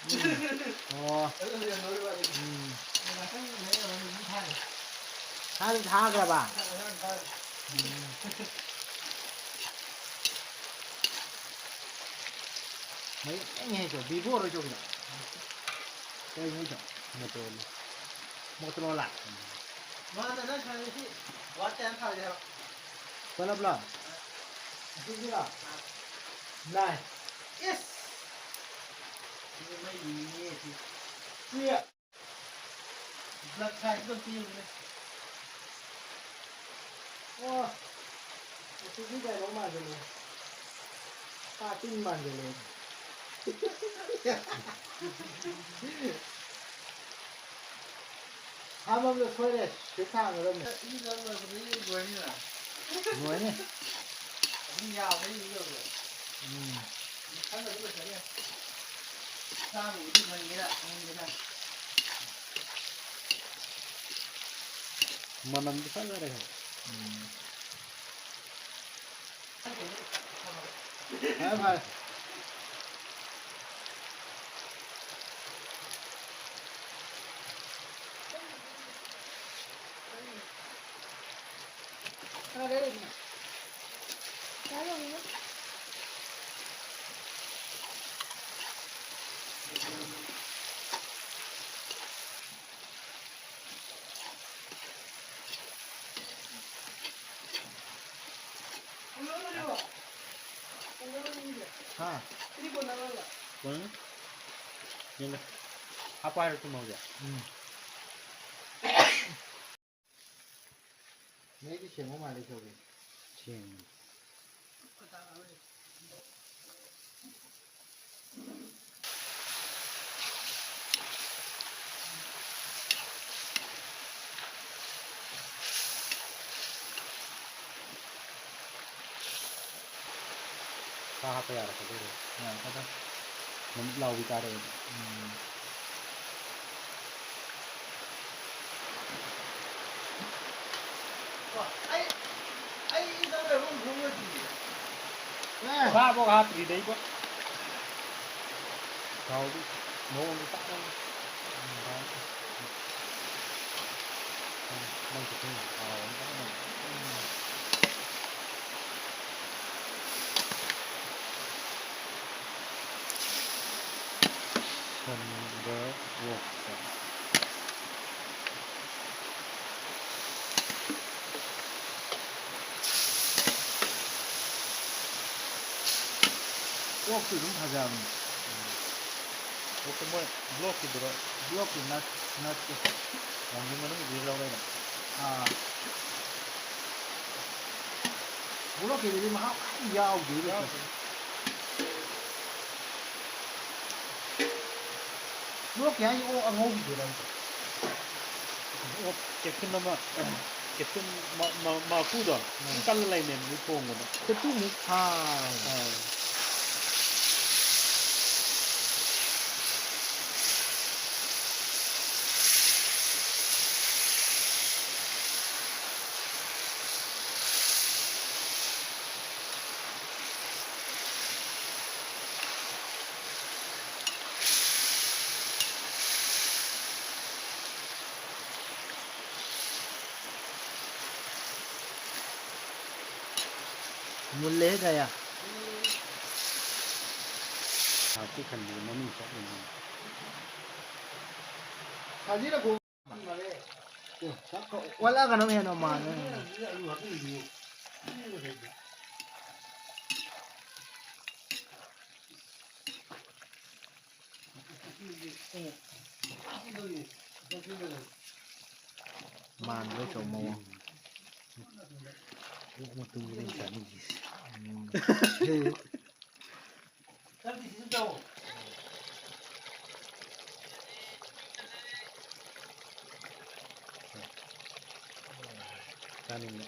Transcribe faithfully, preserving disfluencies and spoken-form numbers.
ꯑꯣ꯫ ꯎꯝ꯫ ꯊꯥꯗꯤ ꯊꯥꯈ꯭ꯔꯕ? ꯎꯝ꯫ ꯃꯩ ꯂꯦꯡꯉꯦ ꯍꯦꯛꯇ, ꯚꯤꯚꯣꯔꯣ ꯆꯧꯀꯤꯗꯣ? ꯀꯩꯅꯣ ꯆꯧ? ꯃꯣꯇꯣꯔꯣꯂꯥ꯫ ꯃꯣꯇꯣꯔꯣꯂꯥ? ꯃꯥꯅ ꯅꯪ ꯈꯪꯉꯤꯁꯤ ꯋꯥꯠ ꯀꯌꯥ ꯊꯥꯒꯦ ꯍꯥꯏꯕ? ꯕꯂꯞꯂꯣ? ꯑꯁꯤꯒꯤꯔꯣ? ꯂꯥꯏ꯫ ꯏꯁ! ꯁꯤꯗꯤ ꯃꯩ ꯂꯤꯡꯉꯤꯅꯦ ꯁꯤ꯫ ꯁꯤ꯫ ꯕ꯭ꯂꯦꯛ ꯁꯥꯏꯠꯇꯣ ꯑꯝꯇ ꯌꯦꯡꯉꯨꯅꯦ꯫ ꯑꯣ, ꯑꯁꯤꯗꯤ ꯀꯩꯅꯣ ꯃꯥꯟꯁꯤꯜꯂꯛꯑꯦ꯫ ꯁꯥ ꯇꯤꯟ ꯃꯥꯟꯁꯤꯜꯂꯛꯑꯦ꯫ ꯁꯥꯃꯝꯗ ꯁꯣꯏꯔꯦ, ꯁ꯭ꯋꯤꯠ ꯊꯥꯡꯒꯗꯕꯅꯦ꯫ ꯏꯔꯨꯖ ꯂꯣꯏꯕꯗꯒꯤ ꯂꯣꯏꯔꯅꯤꯗꯅ꯫ ꯂꯣꯏꯔꯅꯤ꯫ ꯑꯗꯨꯝ ꯌꯥꯕ꯭ꯔꯥ ꯏꯔꯨꯖꯕꯗ? ꯎꯝ꯫ ꯈꯪꯗꯕ ꯂꯣꯏꯁꯟ ꯌꯥꯏ꯫ ꯏꯁꯥꯕꯨꯗꯤ ꯉꯝꯒꯦꯔꯥ ꯉꯝꯒꯦꯔꯥ꯫ ꯃꯅꯝꯗꯤ ꯐꯖꯔꯦꯍꯦ꯫ ꯎꯝ꯫ ꯐꯔꯦ, ꯐꯔꯦ꯫ ꯍꯥ? ꯀꯣꯟꯅꯅꯤ? ꯌꯦꯡꯒꯦ꯫ ꯍꯥꯞꯄꯣ ꯍꯥꯏꯔꯣ ꯊꯨꯝ ꯍꯧꯖꯤꯛ? ꯎꯝ꯫ ꯃꯩꯗꯤ ꯁꯦꯡꯕ ꯃꯥꯜꯂꯦ ꯁꯧꯒ꯭ꯔꯤ꯫ ꯁꯦꯡꯉꯤ꯫ ꯁꯥ ꯍꯥꯞꯄ ꯌꯥꯔꯛꯀꯗꯣꯏꯔꯦ꯫ ꯌꯥꯔꯛꯀꯗꯧꯔꯦ꯫ ꯃꯃꯤꯠ ꯂꯥꯎꯕꯤ ꯀꯥꯔꯛꯑꯦꯕ꯫ ꯎꯝ꯫ ꯁꯥꯕꯧ ꯍꯥꯞꯇ꯭ꯔꯤꯗ ꯏꯕꯣ꯫ ꯊꯥꯎꯗꯤ꯫ ꯃꯑꯣꯡꯗꯤ ꯇꯥꯛꯑꯦ꯫ ꯎꯝ, ꯃꯩ ꯈꯤꯇꯪ ꯍꯥꯎꯔꯝꯒꯗꯕꯅꯤ꯫ ꯁꯟꯒ ꯑꯣꯛꯀ꯫ ꯑꯣꯛꯇꯤ ꯑꯗꯨꯝ ꯐꯖꯕꯅꯤ꯫ ꯑꯣꯛꯇꯤ ꯃꯣꯏ ꯕ꯭ꯂꯣꯛꯀꯤꯗꯨꯔꯣ? ꯕ꯭ꯂꯣꯛꯀꯤ ꯅꯠ-, ꯅꯠꯇꯦ꯫ ꯔꯥꯎꯟꯗꯤꯡ ꯃꯅꯨꯡꯒꯤꯗꯨꯗꯤ ꯂꯧꯔꯦꯅꯦ꯫ ꯑꯥ꯫ ꯕ꯭ꯂꯣꯛꯀꯤꯗꯨꯗꯤ ꯃꯍꯥꯎ ꯌꯥꯝ ꯌꯥꯎꯗꯦ꯫ ꯌꯥꯎꯗꯦ꯫ ꯕ꯭ꯂꯣꯛꯀꯤ ꯍꯥꯏꯁꯦ ꯑꯣꯛ ꯑꯉꯧꯕꯤꯗꯨꯔꯣ ꯍꯥꯏꯁꯦ? ꯑꯣꯛ ꯀꯦꯞꯁꯨꯟ ꯑꯃ, ꯀꯦꯞꯁꯨꯟ ꯃ-, ꯃ-, ꯃꯀꯨꯗꯣ ꯑꯗꯨꯝ ꯀꯜꯂ ꯂꯩꯅꯦꯕ, ꯑꯗꯨ ꯊꯣꯡꯕꯗ꯫ ꯈꯨꯇꯨ ꯃꯨꯛ ꯊꯥ꯫ ꯑꯥ꯫ ꯃꯨꯜꯂꯦ ꯀꯌꯥ꯫ ꯍꯥꯞꯇꯤ ꯈꯟꯕꯤꯗ ꯃꯃꯤꯡ ꯆꯠꯂꯤꯅꯤ꯫ ꯁꯥꯖꯤꯅ ꯒꯣ-, ꯑꯦ, ꯆꯥꯛ ꯀ-, ꯑꯣꯜꯂꯛꯑꯒꯅꯨ ꯍꯦꯟꯅ ꯃꯥꯟꯅ꯫ ꯃꯥꯟꯕ ꯆꯧ ꯃꯑꯣꯡ꯫ ꯑꯣꯛ ꯃꯇꯨꯝꯗꯨꯅꯦ ꯑꯩꯅ ꯆꯥꯅꯤꯡꯉꯤꯁꯦ꯫ ꯎꯝ꯫ ꯆꯥꯅꯤꯡꯕ꯫